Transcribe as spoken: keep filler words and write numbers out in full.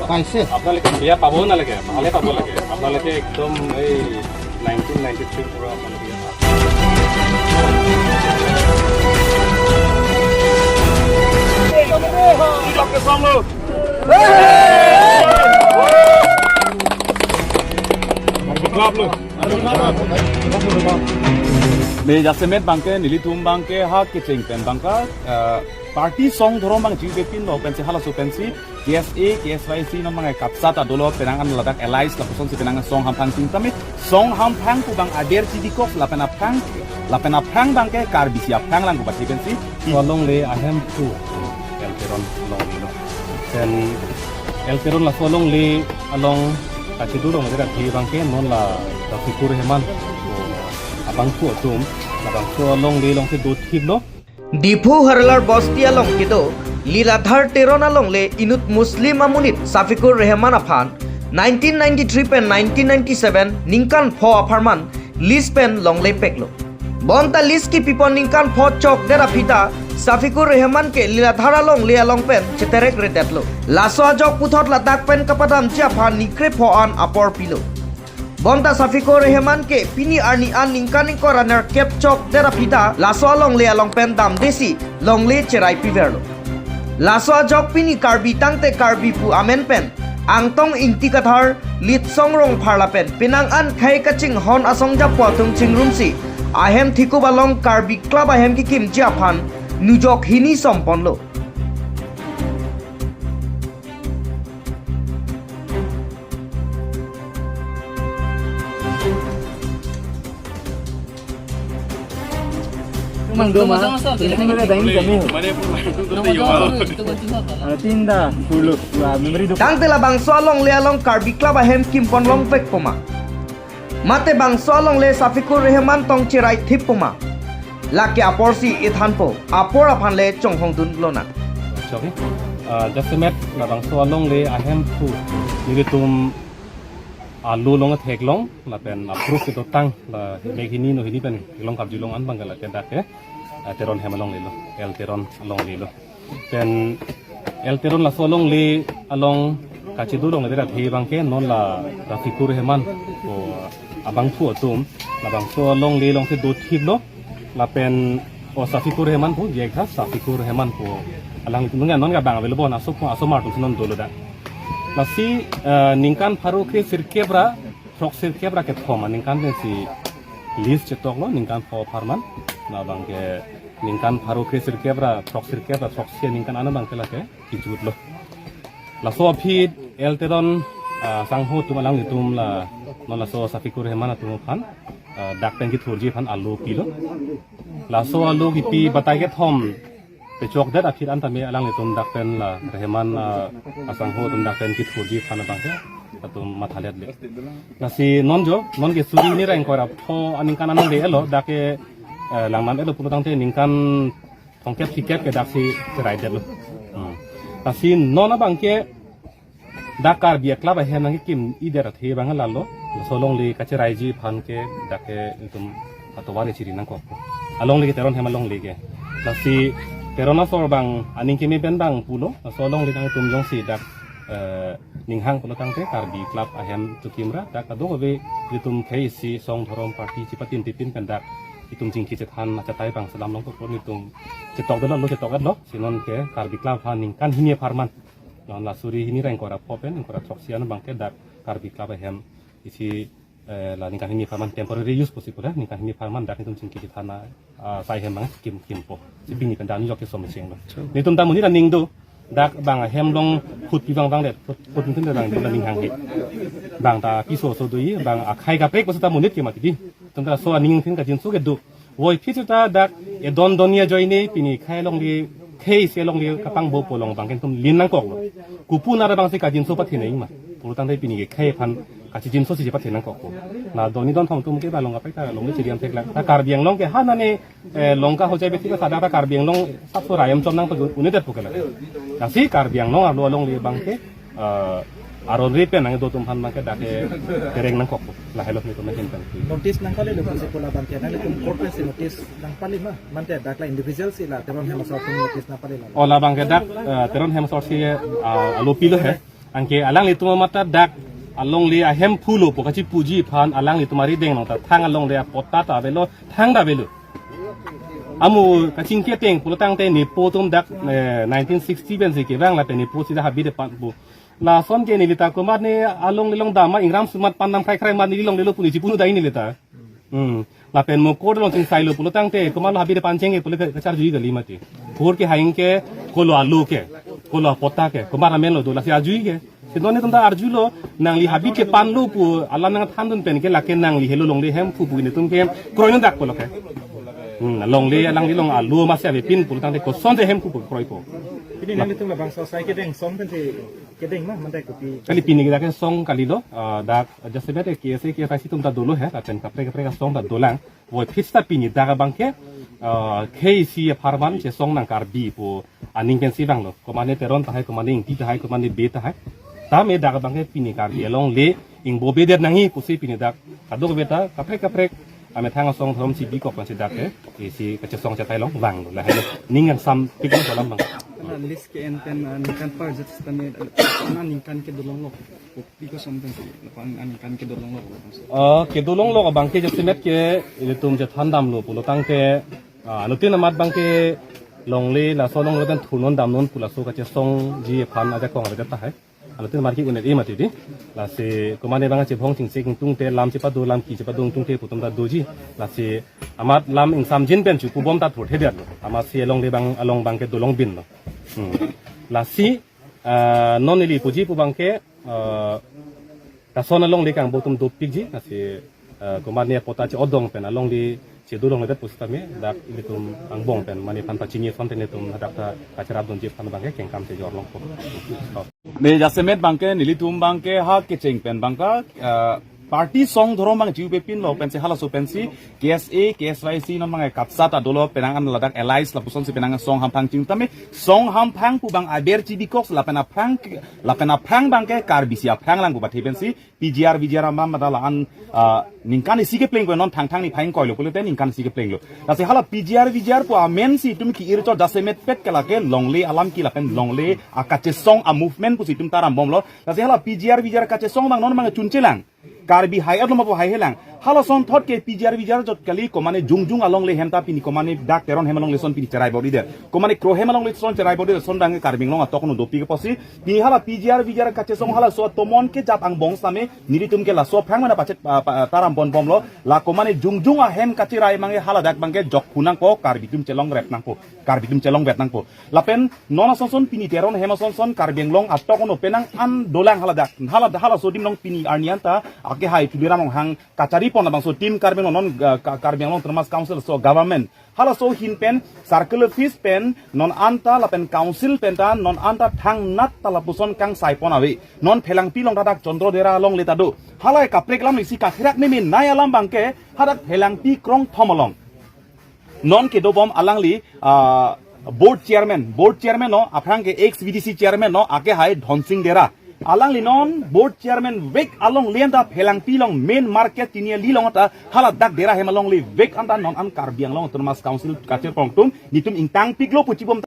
পাইছে? আপোনালোকে বেয়া পাবও নালাগে, ভালে পাব লাগে। আপোনালোকে একদম এই নাইনটিন নাইনটি থ্ৰীৰ পৰা আপোনালোকে ইয়াত Be jasemet abangke nelitum abangke ha kecheng pen abangke, eh, party song dhorom abang jingbe pinlo pensi halaso pensi K S A, K S Y C non abangke kapsat adolo penang an ladak allies lapuson si penang song hamphang ting tame song hamphang pu abang ader chidikok lapen aphrang, lapen aphrang abangke Karbi si aphrang lang kubat pensi. Alongle ahem pu L Teron alongle lo. Then L Teron laso alongle along kachedurong dera thi abangke non la Rafikur Rehman abangphu atum labangso alongle along si dothiplo. Diphu Harlar Bosti along kedo Liladhar Teron alongle inut Muslim amonit Safikur Rehman aphan nineteen ninety-three pen nineteen ninety-seven ningkan pho apharman lease pen longle peklo. Bonta lease kipipon ningkan pho chokdet aphi ta Safikur Rehman ke Liladhar alongle along pen cheterek redetlo. Laso ajok puthot ladak pen kapadamji aphan ni krepho an apor pilo. Bonta Safikur Rehman ke pini arni an ningkan ingkoi ra nerkep chokdet aphi ta laso alongle along pen damdesi longle cherai piverlo. Laso ajok pini Karbi tangte Karbi pu amen pen Angtong Ingti Kathar, Litsong Rongphar lapen penang an khei kachinghon asong japo atum chingrumsi ahem thikup along Karbi Club ahem kikimji aphan nujok hini somponlo. Mang do ma. Ini mereka daing kami. Mana pun itu Nomor kita dua, jawab. Itu betul apa? Ah, tinda, puluh, dua, memory do. Tangte labangso alongle along Karbi Club ahem kimpon longpek poma. Mate bangso alongle Safikur Rehman tong cherai thip poma. Lake aporsi ethanpo, apor aphan le chonghong dunlonang. Chok, eh? Ah, jasemet labangso alongle ahem pu nelitum alu long theklong lapen approve kedotang la mek hini no hini pen long kapjilong an abangke lake dak ke, eh, Teron hem alongle lo, L Teron alongle lo. Pen L Teron laso alongle along kachedurong dera thi abangke non la Rafikur Rehman pu abangphu atum labangso alongle along si dothiplo lapen o Safikur Rehman pu jekha Safikur Rehman pu alang nunga non ka bang avelo bon aso pu aso mar atum si non dolo dak. Lasi, eh, ningkan pharo kre sirkep ra throk sirkep ra kethom aningkan pensi lease chetoklo ningkan pho apharman. Labangke ningkan pharo kre sirkep ra throk sirkep ra throksi aningkan an abangke lake kijutlo. Laso aphi L Teron, ah, sangho atum alanglitum la non laso Safikur Rehman atum aphan, ah, dak pen kithurji aphan alu pilo. Laso alu kipi batai kethom pechokdet aphi an tame alanglitum dak pen la Rehman, ah, asangho atum dak pen kithurji aphan abangke latum mathaletle. Lasi non jo, non ke suri hini ra ingkoi ra pho aningkan an le-etlo, dak ke, eh, langman etlo pulo tangte ningkan thomkep phlikep ke daksi cheraidetlo. Hmm. Lasi non abangke dak Karbi a-club ahem nangkikim-idet athe abang lalo. Laso alongle kacheraiji aphan ke dak ke itum atovar chiri nangkok. Alongle ke Teron hem alongle ke. Lasi Teron asor abang aning keme pen abang pulo. Laso alongle nangtum jongsi dak, eh, ninghang pulo tangte Karbi club ahem chekimra dak kadokave itum khei isi song dhorom party chipatin tipin pen dak itum chingki chethan achatai abang selam longkok lo itum chetok dolo lo chetok lo. Si non ke Karbi club aphan ningkan hini apharman. Non la suri hini ra ingkoi ra pho pen ingkoi ra throksi an abangke dak Karbi club ahem isi, eh, la ningkan hini apharman temporary use pusi pura ningkan hini apharman dak itum chingki chethan, ah, sai hem abang kim kimpo. Si pini pen dak nijok keso mecheng lo. Netum ta monit aning do. Dak abang ahem along phut pi abang abang det, phut, phut mungkin abang abang ninghang he. Abang ta piso so do-i, abang akhei kaprek pusi ta monit ke mati di. Tangka laso aning phin kajinso kedo. Voiphit ta dak edon doni ajoine pini khei alongle, khei isi alongle kapangbo pu along abangke itum lin nangkoklo. Kopi nara abangsi kajinso pathe nangma. Pulo tangte pini ke khei aphan kachijinso si pathe nangkokpo. La doni don thom atum ke ba long kaprek ta alongle chediam theklong. Ta Karbi Anglong ke ha nane, eh, Lanka hojai beti ta dak ta Karbi Anglong sapso rayam chom nangpo unit pu ke la. Lasi Karbi Anglong arlo alongle abangke ah, aron re pen nangdo atum aphan abangke dak ke tereng nangkok lahelo netum ahin pen. Notice nangpalelo pusi pu labangke nanglitum court pensi notice nangpale ma, mate dak la individual si la Teron Hem asor atum notice nangpalelo. O labangke dak, ah, Teron Hem asor si, ah, alopi lo he. Anke alanglitum amat ta dak alongle ahemphu lo pu kachipuji aphan alanglitum arideng along ta thang alongle apatta ta avelo, thang ta avelo. Amu kachingki ateng pulo tangte nepo atum dak, eh, nineteen sixty pensi kevang lapen nepo si dak habit de pan pu. Lason ke neli ta komat ne alongle along dam ma ingram sumat pan dam khrai khrai ma neli longle lo pu ne chipunu dai neli ta. Hmm. Lapen mo court along chingsailo pulo tangte komat lo habit de pan cheng ke pulo ke kacharjui kali mati. Court ke haing ke kolo alo ke, kolo apatta ke, komat amen lo do lasi arjui ke. Si non netum ta arjulo, nangli habit ke pan lo pu alam nangthandun pen ke lake nangli helo longle hemphu pu netum ke kroinon dak pulo ke. Hmm, longle alangli along alo masi avepin pulo tangte kosonsi hemphu pu kroipo. Pini nanglitum labangso asai kedeng song pensi kedeng ma, mate kopi. Kali pini ke dak ke song kalilo, ah, dak jasemet ke K S A, K S I C atum ta dolo he, lapen kaprek kaprek asong ta dolang. Voiphit seta pini dak abangke, ah, K A C apharman chesong nang Karbi pu aning pensi vanglo. Komat ne Teron tahai, komat ne Ingti tahai, komat ne Bey tahai. Tame dak abangke pini Karbi alongle ingbo bedet nangji pusi pini dak kadokave ta kaprek kaprek amethang asong dhorom chibikok pensi dak ke K A C kachesong chetai along vanglo. Lahelo ning kangsam piklo alam abang. Ana list ke-en pen, ah, ningkan parjat sitame, ah, ningkan kedolonglo. Kopi koson pensi, lapen aningkan kedolonglo. Oh, kedolonglo abangke jasemet ke ilitum chethan damlo pulo tangte, ah, anuttin amat abangke longle laso alongle pen thunon damnon pu laso kachesongji aphan ajakong avedet tahai. Anuttin amat ke un-e mati di. Lasi komat ne abang chebhong chingchek ingtungte lam chepado, lam ki chepado ingtungte pu atum ta doji. Lasi amat lam ingsamjin pen chu pubom ta thurthedetlo. Amatsi alongle abang along abangke dolong binlo. Hmm. Lasi, ah, non neli puji pu abangke, ah, lason alongle kangbo atum dopikji, lasi, ah, komat ne apatta che-odong pen alongle chedolongledet pusitame dak ilitum angbong pen mane aphan pachini ason pen netum hadak ta kacherapdunji aphan abangke kengkam chejor longpo. Oh. Ne jasemet abangke nelitum abangke ha kecheng pen abangke, ah, party song dhorom abang chiu pepinlo pensi halaso pensi K S A, K S Y C non abangke kapsat adolo penang an ladak allies lapusonsi penang song hamphang ching tame song hamphang pu abang aber chibikok lapen aphrang, lapen aphrang abangke Karbi si aphrang lang pu pathe pensi P G R V G R amam mata la-an, ah, ningkan isi kepleng ko non Thangthang niphai ingkoi lo pulote ningkan isi kepleng lo. Lasi hala P G R V G R pu amensi itum ki-ircho jasemet pet ke lake longle alam ki lapen longle akachesong a movement pusi itum ta rambomlo. Lasi hala P G R V G R kachesong abang non abang chunchelang. Karbi hai-et lo ma pu haihelang. Halason thot ke P G R V G R jot kali komat ne jongjong alongle hem ta pini komat ne dak Teron hem alongle ason pini cherai bor-idet. Komat ne Kro hem alongle ason cherai bor-idet ason abang Karbi Anglong atok no dopik apotsi. Pini hala P G R V G R kachesong halaso atomon kejap angbong sitame nelitum ke laso aphrang mena pachet, ah, pa, ta rambom bomlo. La komat ne jongjong ahem kacherai abangke hala dak abangke jokphu nangpo, Karbi atum chelongrep nangpo. Karbi atum chelongvet nangpo. Lapen non asonson pini Teron hem asonson Karbi Anglong atok ono penang an dolang haladak. Hala, halaso adim along pini arni anta ake hai Tuliram Ronghang kachari pon labangso Team Karbi Anglong non, ah, Ka-, Karbi Anglong Autonomous Council so government. Halaso ahin pen circle office pen non anta lapen council pen ta non anta thangnat ta lapuson kangsai pon ave. Non Phelangpi along ta dak Chandra Dera alongle ta do. Halahai kaprek alam isi kakhrak meme nai alam abangke hadak Phelangpi krongthom along. Non kedobom alangli, ah, board chairman, board chairman no, aphrang ke ex V D C chairman no, ake hai Dhonsing Dera. Alangli non board chairman vek alongle anta Phelangpi along main market Tiniali along ta, haladak Dera hem alongle vek anta non an Karbi Anglong Autonomous Council kachepong atum, netum ingtangpiklo pu chibom